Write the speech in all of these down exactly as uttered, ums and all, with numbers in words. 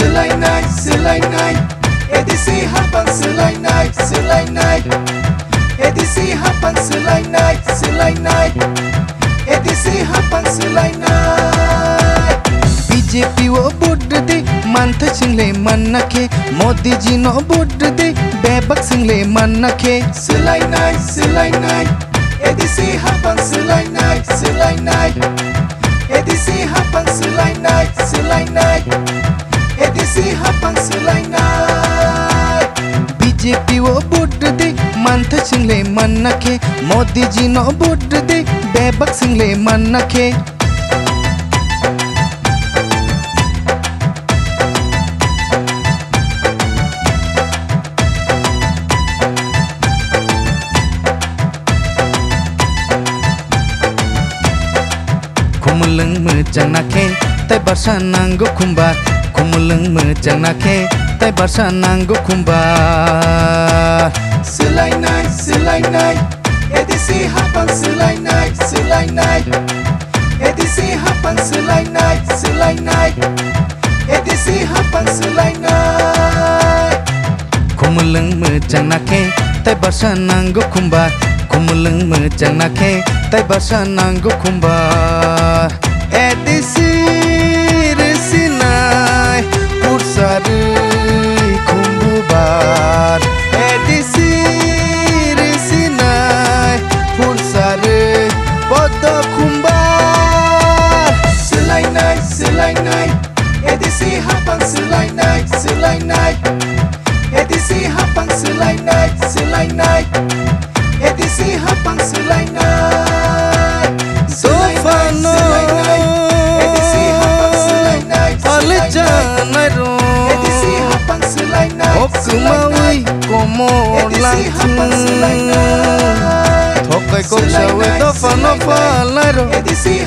Swlainai, swlainai, A D C hapang swlainai, swlainai, A D C hapang swlainai, swlainai, A D C hapang swlainai. B J P o vote rwdi, manthai swngle manna khe, Modi ji no vote rwdi, bebak swngle manna khe. Swlainai, swlainai, A D C hapang swlainai, swlainai, A D C hapang swlainai, swlainai, A D C hapang swlainai. B J P o vote rwdi, manthai swngle manna khe, Modi ji no vote rwdi, bebak swngle manna khe. Khumulwng mwchang na khe, tai barsa nango khumbar. Khumulwng mwchang na khe, tai barsa nango khumbar. Swlainai, swlainai, A D C hapang swlainai, swlainai, A D C hapang swlainai, swlainai, A D C hapang swlainai. Khumulwng mwchang na khe, tai barsa nango khumbar. Khumulwng mwchang na khe, tai barsa nango khumbar. A D C rwsinai, pursa rwi khumbubar. A D C rwsinai, pursa rwi podo khumbar. Swlainai, swlainai, A D C hapang swlainai, swlainai, A D C hapang swlainai, swlainai, A D C hapang swlainai. Swlainai, swlainai, A D C hapang swlainai, swlainai, A D C hapang swlainai, swlainai, A D C hapang swlainai. Thokai kok sawi dopha no phalai ro,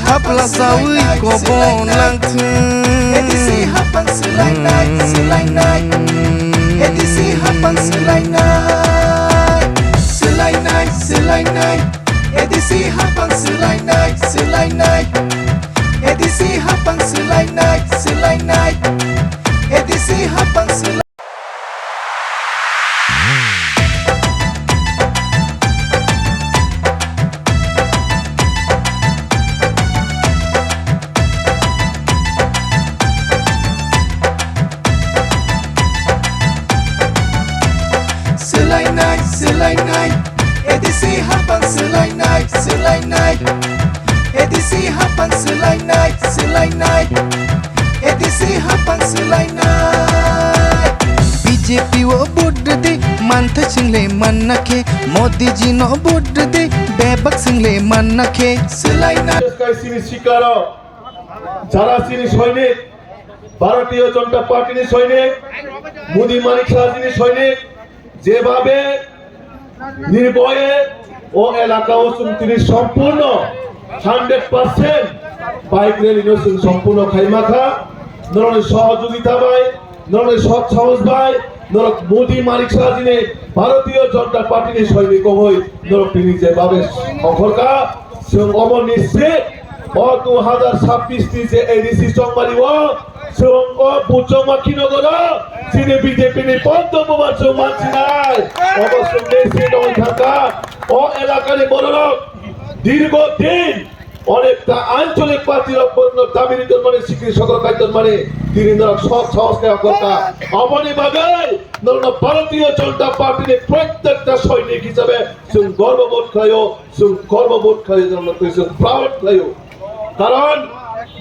hapla sawi kobon langthung. A D C hapang swlainai, swlainai, A D C hapang swlainai, swlainai, swlainai, A D C hapang swlainai, swlainai, A D C hapang swlainai, swlainai, A D C hapang swlainai. Swlainai, swlainai, A D C hapang swlainai, swlainai, A D C hapang swlainai, swlainai, A D C hapang swlainai. B J P o vote rwdi, manthai swngle manna khe, Modi ji no vote rwdi, bebak swngle manna khe. Swlainai. Sini sikaro, jara sini soinik, Bharatiya Janata Party ni soinik, Modi Manik Shah ji ni soinik, jebabe nirboye o elaka o chwng tini sompurno hundred percent bike rally no chwng sompurno khaima kha. Norokni sohojogita bai, norokni sot sahos bai, norok Modi Manik Shah ji ni Bharatiya Janata Party ni soinik wngwi norok tini jebabe ongkhorkha. Chwng omo nischit o dui hajar chabbish ni je A D C chongmani o chwng o Buchongma Kinogoro chini B J P ni Ponto Buman chwng mansinai. Omo chwng nischit wngwi thangkha. O elakani bororok dirgo din onekta ancholik party rok borokno dabi ri tongmani, sikri sokro khai tongmani, tini norok sok sahos khe ongkhorkha. Oboni bagwi norokno Bharatiya Janata Party ni prottekta soinik hisabe chwng gorbo bodh khlaio. Chwng kormo bodh khlaio, chwng proud khlaio. Karon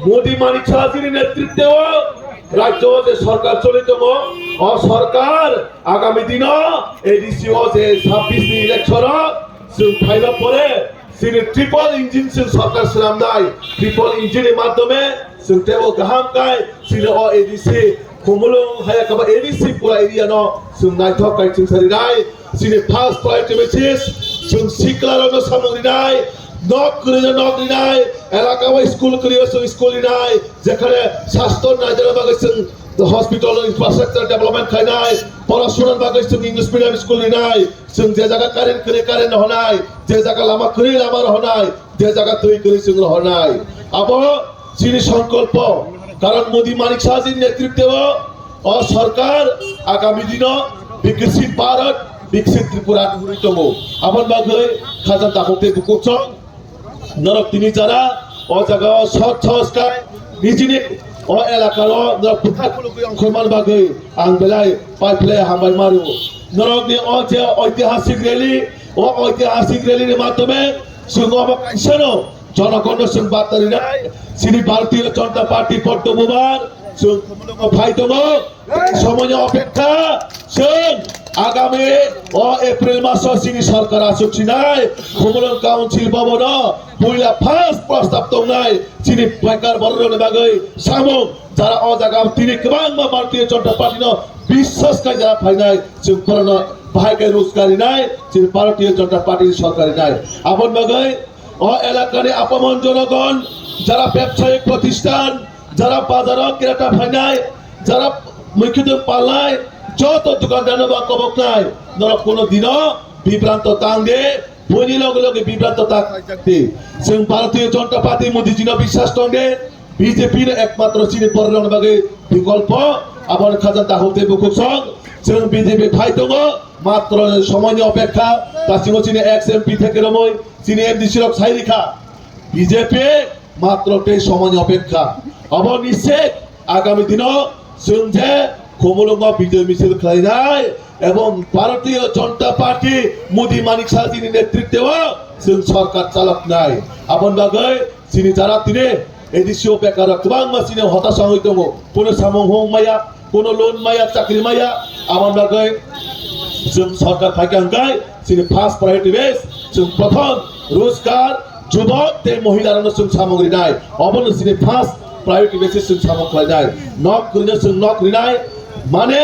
Modi Manik Shah jini netritwo rajyo je sorkar choli tongo, o sorkar agami dino A D C o je chabbish ni election o chwng phaiba pore chini triple engine chwng sorkar swnamnai, triple engine ni madhyome chwng teibo kaham khai chini o A D C Khumulwng haya kaba A D C pura area no chwng naithok khai chwng sarinai. Chini first priority basis, chwng sikla rokno samung rinai, nok kwrwino nok rinai, elaka o school kwrwio chwng school rinai, jekhane sastho naijana bagwi chwng hospital infrastructure development khainai, porasona bagwi chwng English medium school rinai, chwng je jaga current kwrwi current rohornai, je jaga lama kwrwi lama rohornai, je jaga twi kwrwi chwng rohornai. Abo chini songkolpo, karon Modi Manik Shah jini netritwo O sorkar agami dino Biksit Bharat, Biksit Tripura ni hwnwi tongo. Aboni bagwi khajang takhuk tei bukuchong norok tini jara o jaga o sot sot khe nijini o elaka o norok bwkha khulugwi ongkhormani bagwi ang belai pai phlai hambai mano. Norokni o je oitihasik rally, o oitihasik rally ni madhyome chwng obo kaisano jonogonno chwng bata rinai, chini Bharatiya Janata Party Poddo Bubar chwng phai tongo. Somoini opekha chwng agami o April maso chini sorkar achuk sinai Khumulwng Council Bhabono puila first prostab tongnai chini bekar bororokni bagwi samung jara o jaga tini kwbangma Bharatiya Janata Party no biswas khai jara phainai chwng borokno bahai khe rojgar rinai chini Bharatiya Janata Party ni sorkar rinai. Aboni bagwi o elakani apamon jonogon, jara bebsayik protistan, jara bazaro kirata phainai, jara muikhwtwng palnai, joto dukandarno ba koboknai, norok kuno dino bibranto tang de, buini loge loge bibranto ta khlaijak de. Chwng Bharatiya Janata Party Modi jino biswas tong de, B J P no ekmatro chini bororokni bagwi bikolpo, aboni khajang takhuk tei bukuchong, chwng B J P phai tongo, matro somoini opekha, dasingo chini ex M P theke romwi, chini M D C rok sai rikha, B J P matro tei somoini opekha. Obo nischit agami dino chwng je Khumulwngo bijoy misil khlainai ebong Bharatiya Janata Party Modi Manik Sahajini netritwo chwng sorkar chaloknai. Aboni bagwi chini jara tini A D C o bekar rok kwbangma chini hotasa wngwi tongo. Kuno samung hung maya, kuno loan maya, chakri maya, aboni bagwi chwng sorkar phaikha hwnkhe chini first priority base chwng prothom rojgar, jubok tei mohila rokno chwng samung rinai. Obono chini first priority basis chwng samung khlainai. Nok kwrwino chwng nok rinai. Mane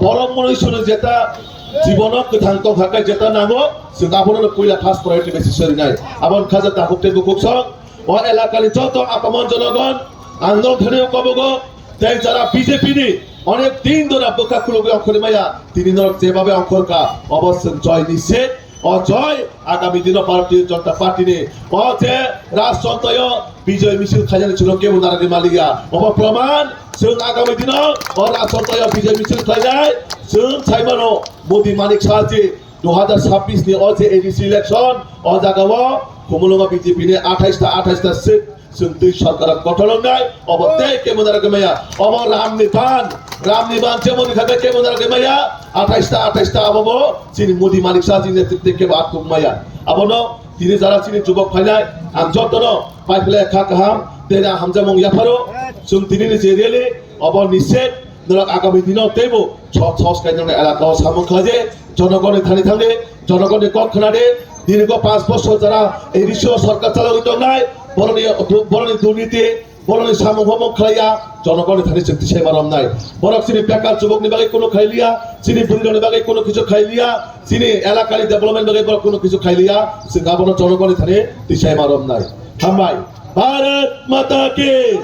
borok mwnwi swnwi jeta jibono kwthang tongkha khe jeta nango chwng abono puila first priority basis rinai. Aboni khajak takhuk tei bukuchong o elakani joto apamon jonogon ang nok thani kobogo tei jara B J P ni onek din dora bwkha khulugwi ongkhorwi maya tini norok jebabe ongkhorkha obo chwng joy nischit. O joy agami dino Bharatiya Janata Party ni o je rajchontayo bijoy misil khaijani chwng kebo narwgwi maliya. Obo proman chwng agami dino o rajchontayo bijoy misil khlainai chwng saimano Modi Manik Sahaji dui hajar chabbish ni o je A D C election o jaga o Khumulwngo B J P ni athais ta athais ta seat chwng twi sorkar gotholongnai, obo tei kebo narwgwi maya, obo Ramni ban, Ramni ban chemoni khabe kebo narwgwi maya, athais ta athais ta abo bo chini Modi Manik Saha chini netrite kebo atkuk maya. Abono tini jara chini jubok phainai, ang jotono pai phlai kha kaham, tei ang hamjakmung yapharo, chwng tini ni je rally, obo nischit, norok agami dino teibo sot sot khe norok elaka o samung khlaje, jonogoni thani thangde, jonogoni kok khwnade, dirgo panch bosor jara A D C o sorkar chalogwi tongnai, boroni, boroni durniti, boroni samung homung khlaiya, jonogoni thani chwng tisai ma romnai. Borok chini bekar jubokni bagwi kuno khailiya, chini bwrwirokni bagwi kuno kichu khailiya, chini elakani development bagwi borok kuno kichu khailiya, chwng abono jonogoni thani tisai ma romnai. Hambai. Bharat Mata ki!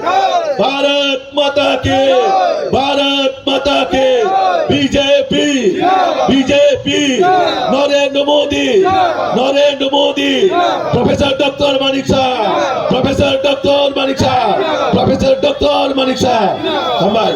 Bharat Mata ki! Bharat Mata ki! B J P! B J P! Narendra Modi! Narendra Modi! Professor Doctor Manik Saha! Professor Doctor Manik Saha! Professor Doctor Manik Saha! Hambai.